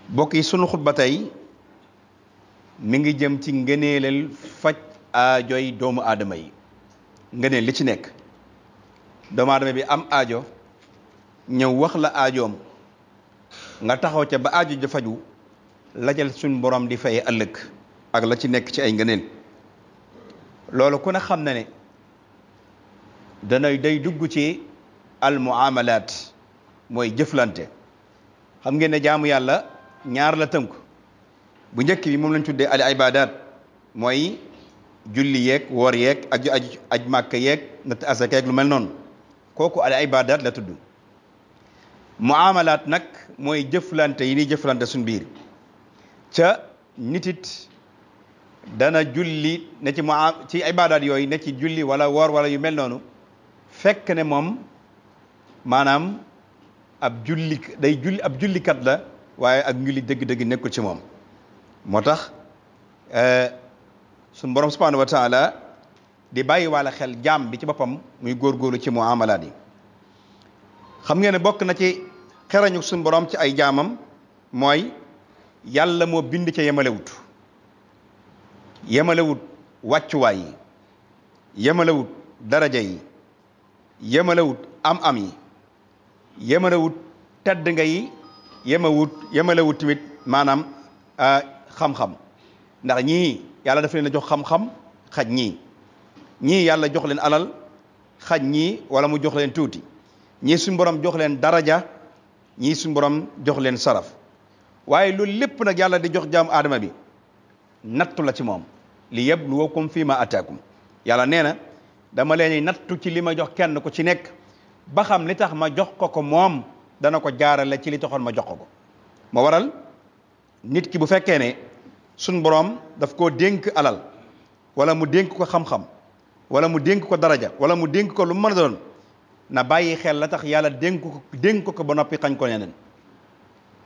bokk yi sunu xutba tey mi ngi jëm ci ngëneelal faj aajoy doomu aadama yi ngëneel li ci nekk doomu aadama bi am aajo ñëw wax la aajoom nga taxaw ca ba aajo ja faju la ca suñ borom di fay ëllëg ak la ci nekk ci ay ngëneel loolu ku ne xam na ne day dugg ci al muamalaat mooy jëflante xam ngeen ne jaamu yàlla ñaar la tënk bu njëkk bi moom lañ tuddee al ibadat mooy julli yeeg woor yeeg aj màkk yeeg natt asaka yeeg lu mel noonu kooku al ibadat la tudd muamalaat nag mooy jëflante yi ni jëflante suñ biir ca nitit dana julli ne ci ibadat yooyu ne ci julli wala woor wala yu mel noonu fekk ne moom maanaam ab jullikat la waaye ak njulli dëgg-dëgg nekkul ci moom moo tax suñu borom subhanahu wa taala di bàyyi wala xel jaam bi ci boppam muy góorgóorlu ci muamalaat yi xam ngeen ne bokk na ci xerañu suñu borom ci ay jaamam mooy yàlla moo bind ca yemalewut wàccuwaay yi yemalewut daraja yi yemalewut am yi yemalewut tedd nga yi yemalewut tamit maanaam xam-xam ndax ñii yàlla daf leen a jox xam-xam xaj ñii yàlla jox leen alal xaj ñii wala mu jox leen tuuti ñii suñu borom jox leen daraja ñii suñu borom jox leen saraf waaye loolu lépp nag yàlla di jox jaamu aadama bi nattu la ci moom li yabluwakum fii ma ataakum yàlla nee na dama leen nattu ci li ma jox kenn ku ci nekk ba xam li tax ma jox ko moom dana ko jaarale ci li taxoon ma jox ko ma waral nit ki bu fekkee ne suñ borom daf koo dénk alal wala mu dénk ko xam-xam wala mu dénk ko daraja wala mu dénk ko lu mu mën a doon na bàyyi xel la tax yàlla dénk ko ba noppi xañ ko neneen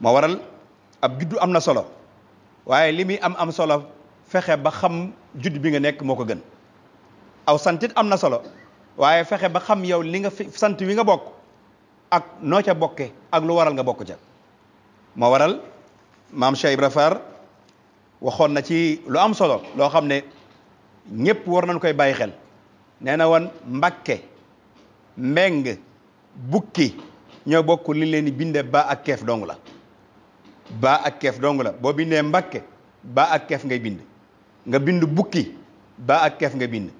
ma waral ab juddu am na solo waaye li muy am solo fexe ba xam judd bi nga nekk moo ko gën aw santit am na solo waaye fexe ba xam yow li nga sant wi nga bokk ak noo ca bokke ak lu waral nga bokk ca moo waral maam Cheikh Ibra Fall waxoon na ci lu am solo loo xam ne ñëpp war nañ koy bàyyi xel nee na woon Mbakke Mbeng Bukki ñoo bokk li leen di binde ba ak keef dong la ba ak keef dong la boo bindee Mbakke ba ak keef ngay bind nga bind Bukki ba ak keef ngay bind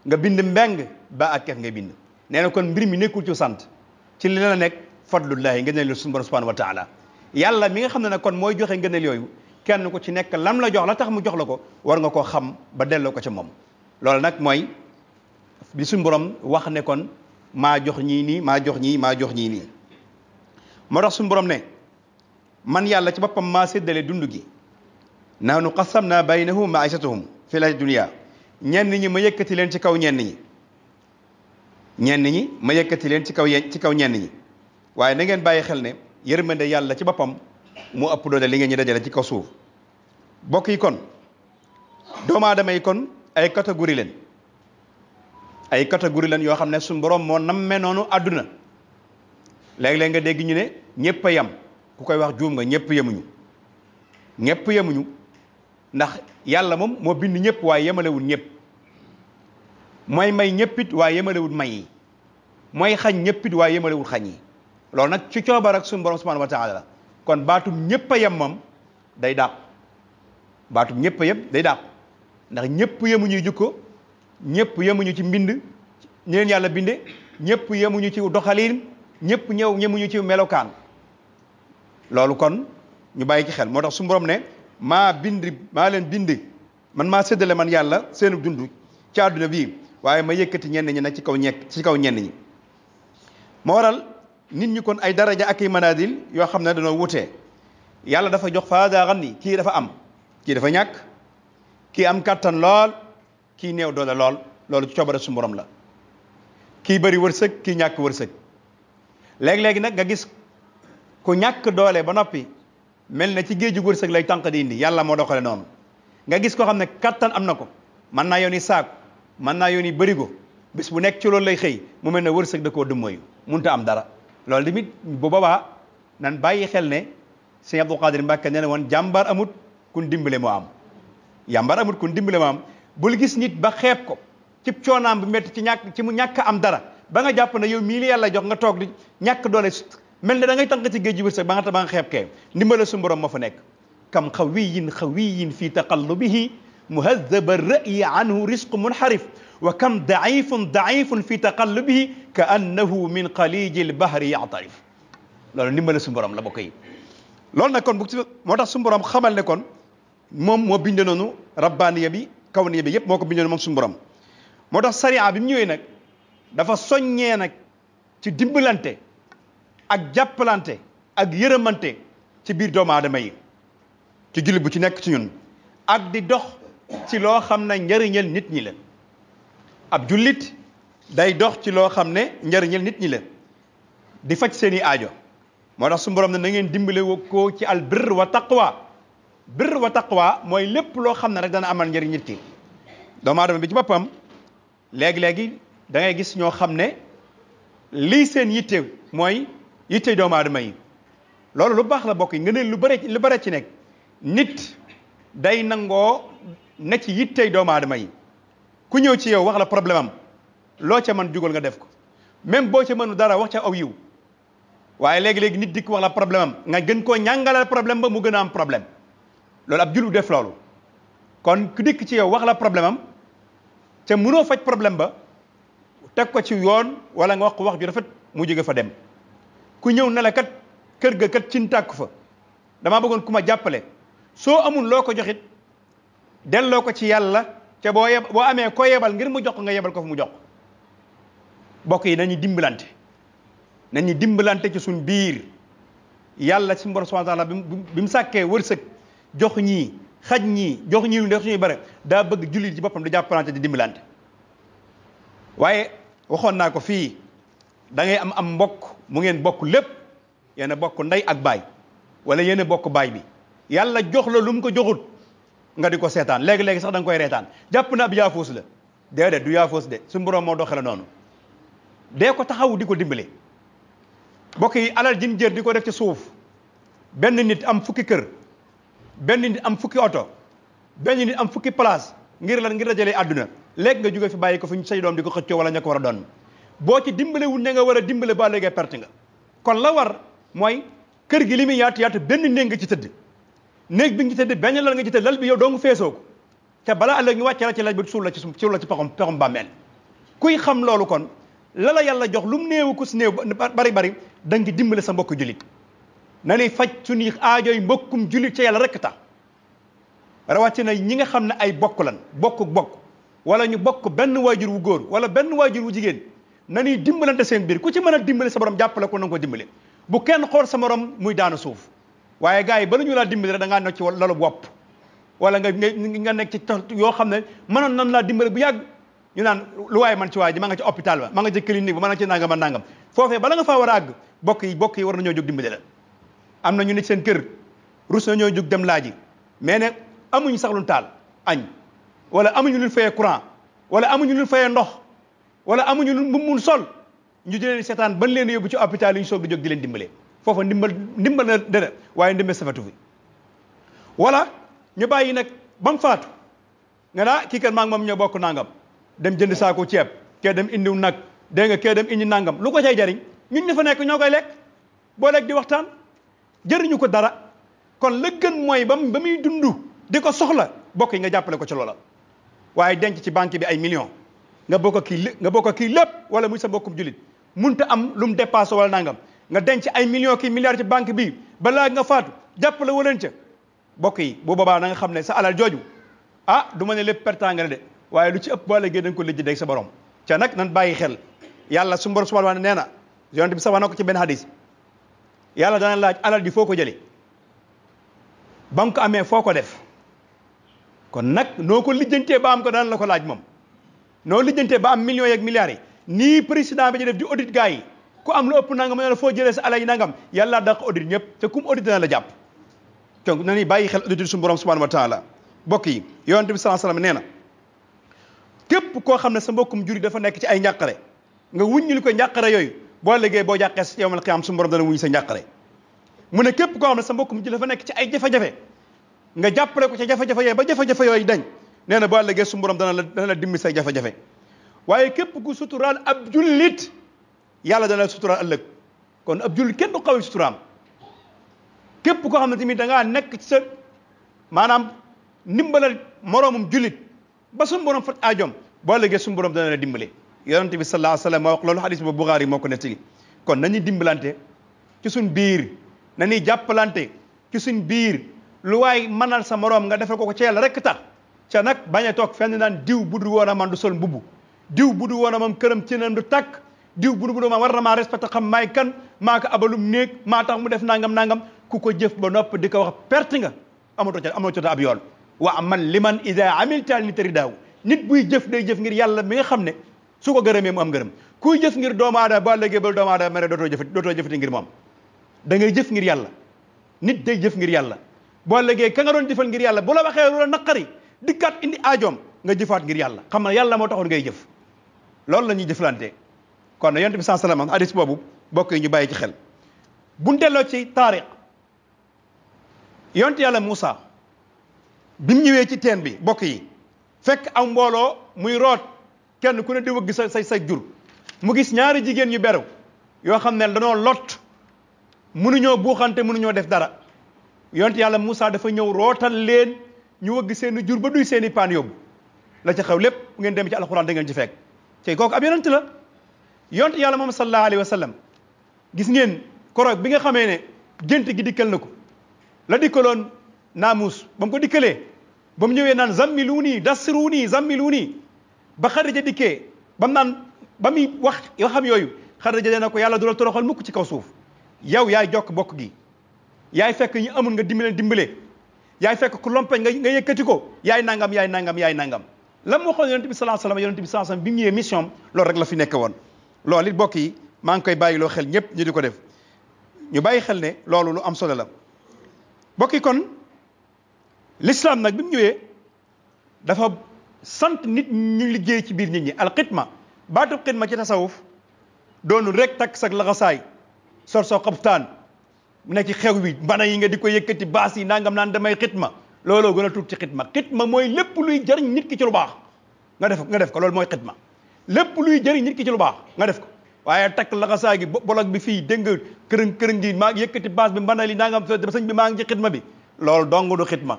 nga bind Mbeng ba ak keef ngay bind nee na kon mbir mi nekkul ci sant ci li la nekk fadlullahi ngëneel suñu borom subhanahu wa taala yàlla mi nga xam ne nag kon mooy joxe ngëneel yooyu kenn ku ci nekk lam la jox la tax mu jox la ko war nga koo xam ba delloo ko ca moom loolu nag mooy bi suñu borom wax ne kon maa jox ñii nii maa jox ñii nii moo tax suñu borom ne man yàlla ci boppam maa séddale dund gi nahnu qasamna baynahum maishatahum fi la dunya ñenn ñi ma yëkkati leen ci kaw ñenn ñi ma yëkkati leen ci kaw ñenn ñi waaye na ngeen bàyyi xel ne yërmande yàlla ci boppam mu ëpp doole li ngeen ñu dajale ci kaw suuf bokk yi kon doomu aadama yi kon ay catégorie leen yoo xam ne suñu borom moo nammee noonu àdduna léeg-léeg nga dégg ñu ne ñëpp a yem ku koy wax juum nga ñëpp yemuñu ndax yàlla moom moo bind ñëpp waaye yemalewul ñëpp mooy may ñëppit waaye yemalewul may yi mooy xañ ñëppit waaye yemalewul xañ yi loolu nag ci coobar ak suñu borom subhanahu wa taala la kon baatum ñëpp a yem moom day dàq baatum ñëpp a yem day dàq ndax ñëpp yemuñuy jukko ñëpp yemuñu ci mbind ñeen yàlla binde ñëpp yemuñu ci doxalin ñëpp yemuñu ci melokaan loolu kon ñu bàyyi ci xel moo tax suñu borom ne maa leen bind man maa séddale man yàlla seenu dund ci àdduna bii waaye ma yëkkati ñenn ñi nag ci kaw ñenn ñi moo waral nit ñi kon ay daraja ak i manazil yoo xam ne dañoo wutee yàlla dafa jox faada xam ni kii dafa am kii dafa ñàkk kii am kàttan lool kii néew doole lool loolu ci coobare suñu borom la kii bëri wërsëg kii ñàkk wërsëg léegi-léegi nag nga gis ku ñàkk doole ba noppi mel na ci géeju wërsëg lay tànq di indi yàlla moo doxale noonu nga gis koo xam ne kattan am na ko mën naa yooni saako mën naa yooni bërigo bis bu nekk ci loolu lay xëy mu mel ne wërsëg da koo dëmmoyu munta am dara loolu tamit bu boobaa nan bàyyi xel ne sëñ Abdou Khadir Mbacke nee na woon jàmbaar amut kun dimbale moo am jàmbaar amut kun dimbale moo am bul gis nit ba xeeb ko ci coonaam bu métti ci mu ñàkk am dara ba nga jàpp ne yow mii li yàlla jox nga toog di ñàkk doole mel ne da ngay tànk ci géej gi wërsëg ba nga xeeb kee ndimbale su borom moo fa nekk kam xawiyin fi taqallubihi muhazzaba ar-ra'yi anhu risqu munharif wa kam daifun fi taqallubihi ka annahu min qaliji al-bahri ya'tarif loolu ndimbale su borom la bokk yi loolu nag kon moo tax su borom xamal ne kon moom moo binde noonu rabbaniya bi kawniya bi yépp moo ko binde noonu moom su borom moo tax sariya bi mu ñëwee nag dafa soññee nag ci dimbalante ak jàppalante ak yërëmante ci biir doomu aadama yi ci jullit bu ci nekk ci ñun ak di dox ci loo xam ne njëriñal nit ñi la ab jullit day dox ci loo xam ne njëriñal nit ñi la di faj seeni aajo moo tax su borom ne na ngeen dimbale ko ci al birr wa taqwa mooy lépp loo xam ne rek dana amal njëriñ nit ki doomu aadama bi ci boppam léegi-léegi da ngay gis ñoo xam ne lii seen yitte mooy yitte doomu aadama yi loolu lu baax la bokk yi nga ne lu bare ci nekk nit day nangoo ne ci yittey doomu aadama yi ku ñëw ci yow wax la problème am loo ca mën jugal nga def ko même boo ca mënu dara wax ca aw yiw waaye léegi-léegi nit dikk wax la problème am nga gën koo ñàngalal problème ba mu gën a am problème loolu ab jullu def loolu kon ku dikk ci yow wax la problème am ca mënoo faj problème ba teg ko ci yoon wala nga wax ko wax ju rafet mu jóge fa dem ku ñëw ne la kat kër ga kat cin tàkku fa damaa bëggoon ku ma jàppale soo amul loo ko joxit delloo ko ci yàlla ca boo amee ko yebal ngir mu jox ko nga yebal ko fu mu jox bokk yi nañu dimbalante ci suñ biir yàlla ci borom subhanahu wa ta'ala bi mu sàkkee wërsëg jox ñii xaj ñii jox ñii ndex suñuy bare daa bëgg jullit ci boppam di jàppalante di dimbalante waaye waxoon naa ko fii da ngay am mbokk mu ngeen bokk lépp yéen a bokk ndey ak baay wala yéen a bokk baay bi yàlla jox la lu mu ko joxut nga di ko seetaan léegi-léegi sax da nga koy reetaan jàpp na ab yaafoos la déedéet du yaafoos de suñu borom moo doxee la noonu dee ko taxaw di ko dimbale bokk yi alal jin jër di ko def ci suuf benn nit am fukki kër benn nit am fukki oto benn nit am fukki place ngir dajalee àdduna léegi nga jóge fi bàyyi ko fi say doom di ko xëccoo wala ña ko war a doon boo ci dimbalewul ne nga war a dimbale ba léegi perte nga kon la war mooy kër gi li muy yaatu benn néeg nga ci tëdd néeg bi nga ci tëdd benn lal nga ci tëdd lal bi yow doo nga feesoo ko te balaa ëllëg ñu wàcce la ci laj bi suul la ci paxam bàmmeel kuy xam loolu kon la yàlla jox lu mu néewu ko si néew bari da nga dimbale sa mbokk julit na ni faj suñuy aajoy mbokkum julit ca yàlla rek tax rawatina ñi nga xam ne ay bokk lan bokk wala ñu bokk benn waajur wu góor wala benn waajur wu jigéen na ñuy dimbalante seen biir ku ci mën a dimbale sa borom jàppale ko na nga ko dimbale bu kenn xool sa morom muy daanu suuf waaye gars yi bala ñu laa dimbale rek da ngaa nekk ci lalu bopp wala nga nekk ci yoo xam ne mënoon nan laa dimbale bu yàgg ñu naan lu waaye man ci waay ji ma nga ci hôpital ba ma nga ci clinique ba ma nga ci nangam a nangam foofee bala nga faa war a àgg bokk yi war nañoo jóg dimbale la am na ñu ne seen kër rus nañoo jóg dem laaji mais ne amuñu sax lu taal añ wala amuñu lu fayee courant wala amuñu lu fayee ndox wala amuñu lu mun sol ñu di leen seetaan ban leen yóbbu ci hôpital yi ñu soog di jóg di leen dimbale foofa ndimbal na dara waaye ndimbal safatu fi wala ñu bàyyi nag ba mu faatu nga naa kii kat maa ngi moom ñoo bokk nangam dem jënd saako ceeb kee dem indiw nag dégg nga kee dem indi nangam lu ko cay jariñ ñun ñu fa nekk ñoo koy lekk boo lekk di waxtaan jëriñu ko dara kon la gën mooy ba muy dund di ko soxla bokk yi nga jàppale ko ci loola waaye denc ci banque bi ay millions nga bokk kii lépp wala muy sa mbokkum julit munta am lu mu dépassé wala nangam nga denc ay millions kii milliards ci banque bi balaa nga faatu jàppale waleen ca bokk yi bu boobaa na nga xam ne sa alal jooju du ma ne lépp pertanga la de waaye lu ci ëpp boo léegi da nga ko lijji deg sa borom ca nag nan bàyyi xel yàlla su borom subhanahu wa ta'ala nee na yonent bi sax wax na ko ci benn hadis yàlla dana laaj alal ji foo ko jëlee ba nga ko amee foo ko def kon nag noo ko lijjantee ba am ko dana la ko laaj moom noo lijjantee ba am millions yeeg milliards yi nii président bi di def di audit gars yi ku am lu ëpp nangam ne la foo jëlee sa alal yi nangam yàlla daq audit ñëpp te kum audit dana la jàpp donc na ni bàyyi xel audit suñu borom subhanahu wa ta'ala bokk yi yonent bi sallallahu alayhi wasallam nee na képp koo xam ne sa mbokkum juri dafa nekk ci ay njàqare nga wuññil ko njàqare yooyu boo liggéey boo jàqee yawmal qiyaam suñu borom dana wuñ sa njàqare mu ne képp koo xam ne sa mbokkum jullit dafa nekk ci ay jafe-jafe nga jàppale ko ci jafe-jafe yooyu ba jafe-jafe yooyu dañ nee na boo ëllëgee su borom dana la dimbi say jafe-jafe waaye képp ku suturaal ab jullit yàlla dana la suturaal ëllëg kon ab jullit kenn du xaw suturaam képp koo xam ne tamit da ngaa nekk ci sa maanaam ndimbalal moroomum jullit ba suñu borom faj aajoom boo ëllëgee suñu borom dana la dimbale yonent bi sallallahu alayhi wa sallam moo wax loolu xadis boobu Buxaari moo ko nettali kon nañuy dimbalante ci suñ biir nañuy jàppalante ci suñ biir lu waay mënal sa moroom nga defal ko ci yàlla rek tax ca nag bañ a toog fenn naan diw bu du woon a man du sol mbubu diw bu du woon a moom këram ci nam du tàkk diw bu du ma war na maa respecté xam maay kan maa ko abalum néeg maa tax mu def nangam ku ko jëf ba nopp di ko wax perte nga amatoo ab yoon wa man liman ida amilta ni tari daaw nit buy jëf day jëf ngir yàlla mi nga xam ne su ko gërëmee mu am gërëm kuy jëf ngir doomu aadama ba léegi ba doomu aadama mere dootoo jëfati ngir moom da ngay jëf ngir yàlla nit day jëf ngir yàlla boo léegi ka nga doon jëfal ngir yàlla bu la waxee lu la naqari dikkaat indi aajoom nga jëfaat ngir yàlla xam na yàlla moo taxoon ngay jëf loolu la ñuy jëflante kon na yonent bi sallallahu alayhi wasallam hadis boobu bokk yi ñu bàyyi ci xel buñ delloo ci taarix yonent yàlla Moussa bi mu ñëwee ci teen bi bokk yi fekk am mbooloo muy root kenn ku ne di wëgg sa jur mu gis ñaari jigéen yu beru yoo xam ne dañoo lot mënuñoo buuxante mënuñoo def dara yonent yàlla Moussa dafa ñëw rootal leen ñu wëgg seeni jur ba duy seeni paan yóbbu la ca xew lépp bu ngeen dem ci alxuraan da ngeen ci fekk te kooku ab yonent la yonent yàlla moom sallallahu alayhi wa sallam gis ngeen koroog bi nga xamee ne gént gi dikkal na ko la dikkaloon naamuus ba mu ko dikkalee ba mu ñëwee naan zammiluuni dassiruuni zammiluuni ba Xadija dikkee ba mu naan ba muy wax yoo xam yooyu Xadija dee na ko yàlla du la toroxal mukk ci kaw suuf yow yaay jokk bokk gi yaay fekk ñu amul nga dimbale yaay fekk ku lompeñ nga yëkkati ko yaay nangam la mu waxoon yonent bi sallallahu alayhi wasallam yonent bi sallallahu alayhi wasallam bi mu ñëwee mission loolu rek la fi nekk woon loolu it bokk yi maa ngi koy bàyyiloo xel ñëpp ñu di ko def ñu bàyyi xel ne loolu lu am solo la bokk yi kon l'islam nag bi mu ñëwee dafa sant nit ñu liggéey ci biir nit ñi alxidma baatu xidma ci tasawuf doonul rek takk sag laxasaay sor soo xabtaan mu nekk ci xew wi mbana yi nga di ko yëkkati baas yi nangam naan damay xidma looloo gën a tuut ci xidma mooy lépp luy jëriñ nit ki ci lu baax nga def ko loolu mooy xidma lépp luy jëriñ nit ki ci lu baax nga def ko waaye takk laxasaay gi bolog bi fii dégg nga kërëng gi maa yëkkati baas bi mbana li nangam sëñ bi maa ngi ci xidma bi loolu dong du xidma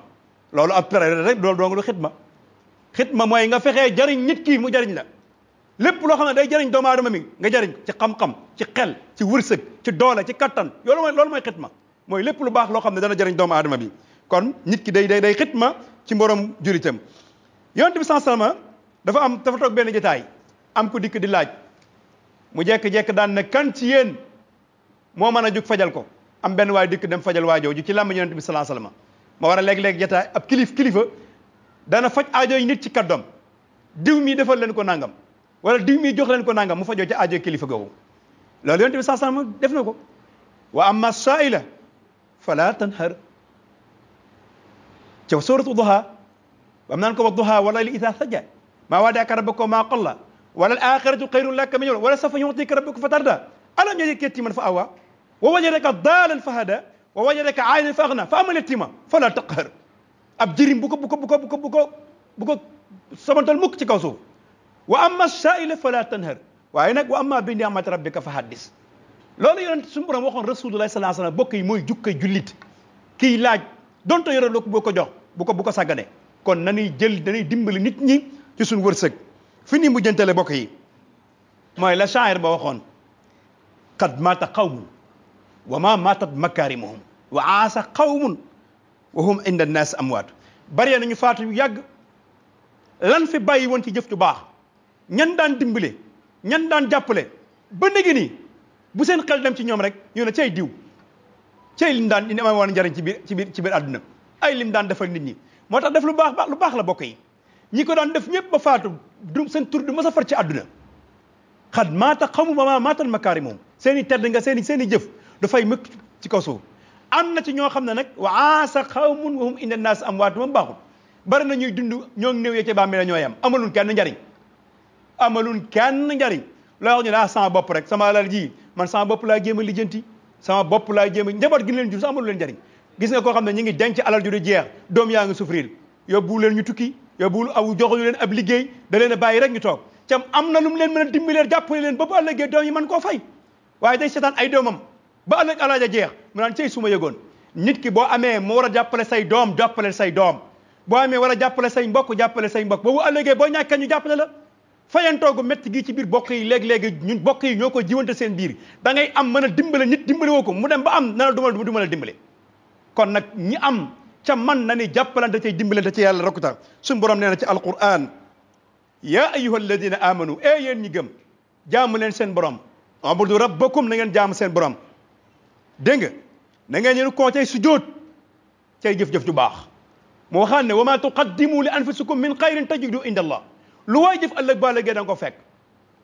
loolu ab période rek loolu dong du xidma mooy nga fexee jëriñ nit ki mu jëriñ la lépp loo xam ne day jëriñ doomu aadama mi nga jëriñ ci xam-xam ci xel ci wërsëg ci doole ci kattan loolu mooy xidma mooy lépp lu baax loo xam ne dana jëriñ doomu aadama bi kon nit ki day xidma ci mborom julitam yonent bi sallallahu alayhi wasallam dafa toog benn jotaay am ku dikk di laaj mu jekk-jekk daan ne kan ci yéen moo mën a jug fajal ko am benn waay dikk dem fajal waajoo ju ci làmb yonent bi sallallahu alayhi wasallam ma war a léeg-léeg jotaay ab kilifa dana faj aajo yi nit ci kàddoom diw mi defal leen ko nangam wala diw mi jox leen ko nangam mu fajoo ci aajo kilifa googu loolu yonent bi sallallahu alayhi wasallam def na ko wa amma saa'ila fala tanhar ca suuratu duha bam naan ko wa duha wala li idha saja maa waada'aka rabbuka wa maa qalla wala al axiratu xayrun laka min wala sawfa yu'tika rabbuka fatarda alam yajidka yatiman fa awa wa wajadaka daalan fa hada wa wajadaka aa'ilan fa aghna fa amma al yatima fala taqhar ab jirim bu ko sabantal mukk ci kaw suuf wa amma saa'ila fala tanhar waaye nag wa amma bi ni'mati rabbika fa haddis loolu yonent suñu borom waxoon rasulullah sallallahu alayhi wasallam bokk yi mooy jukkay jullit kii laaj donte yore loo ko boo ko jox bu ko sàggane kon nañuy dimbali nit ñi ci suñu wërsëg fi ni mu jëntale bokk yi mooy la shaa'ir ba waxoon qad maata qawmun wa ma maatat makaarimuhum wa aasa qawmun wa hum inda an-naas amwaat bari nañu faatu yu yàgg lan fi bàyyi woon ci jëf ju baax ñan daan dimbale ñan daan jàppale ba léegi nii bu seen xel dem ci ñoom rek ñu ne cay diw cay lim daan indi ama woon njariñ ci biir àdduna ay lim daan defal nit ñi moo tax def lu baax la bokk yi ñi ko daan def ñëpp ba faatu du seen tur du mës a far ci àdduna xad maata xamu ma maatal makaari moom seen i tedd nga seen i jëf dafay mëkk ci kaw suuf am na ci ñoo xam ne nag wa aasa xawmun wa hum inda naas amwaat moom baaxul bari na ñuy dund ñoo ngi néew yee ca bàmmeel la ñooy am amaluñ kenn njariñ loo wax ñu ne sama bopp rek sama alal ji man sama bopp laa jéem a lijjanti sama bopp laay jéem a njaboot gi leen jur sax amalu leen njariñ gis nga koo xam ne ñu ngi denc alal ju di jeex doom yaa ngi souffrir yóbbu leen ñu tukki yóbbu aw joxuñu leen ab liggéey da leen a bàyyi rek ñu toog cam am na lu mu leen mën a dimbalee jàppale leen ba bu ëllëgee doom yi mën koo fay waaye day seetaan ay doomam ba ëllëg alal ja jeex mu naan cey su ma yëgoon nit ki boo amee moo war a jàppale say doom jàppale say doom boo amee war a jàppale say mbokk jàppale say mbokk boobu ëllëgee boo ñàkkee ñu jàppale la fayantoogu métti gi ci biir bokk yi léegi-léegi ñun bokk yi ñoo ko jiwante seen biir da ngay am mën a dimbale nit dimbale woo ko mu dem ba am na la du ma la dimbale kon nag ñi am ca man na ni jàppalante cay dimbalante ci yàlla rek tax suñu borom nee na ci alquran ya ayyuha alladina amanu yéen ñi gëm jaamu leen seen borom abudu rabbakum na ngeen jaamu seen borom dégg nga na ngeen ñeen koo cay sujjóot cay jëf-jëf ju baax moo waxaan ne wa ma tuqaddimu li anfusikum min xayrin tajidu inda allah lu waay jëf ëllëg ba ëllëgee da nga ko fekk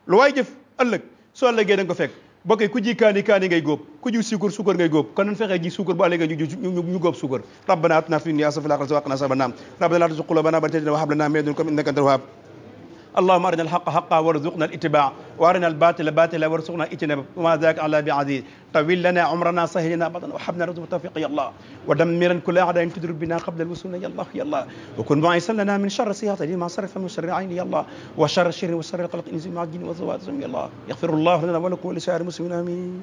lu waay jëf ëllëg soo ëllëgee da nga ko fekk bokk ku ji kaani ngay góob ku ji suukar ngay góob kon nan fexee ji suukar bu ëllëgee ñu góob suukar rabbana atina fi dunya hasanatan wa fil akhirati hasanatan wa qina azaban nar rabbana la tuzigh qulubana ba'da idh hadaytana wa hab lana min ladunka innaka antal wahhab اللهم أرنا الحق حقا وارزقنا الاتباع وأرنا الباطل باطلا وارزقنا اجتنابه وما ذاك على بعزيز طويل لنا عمرنا سهل لنا بطنا وحبنا رزق التوفيق يا الله ودمرا كل أعداء تدرك بنا قبل الوصول يا الله يا الله وكن معيسا لنا من شر السيئات ما صرف من شر عين يا الله وشر الشر وشر القلق انزل مع الجن والزوات يا الله يغفر الله لنا ولكم ولسائر المسلمين آمين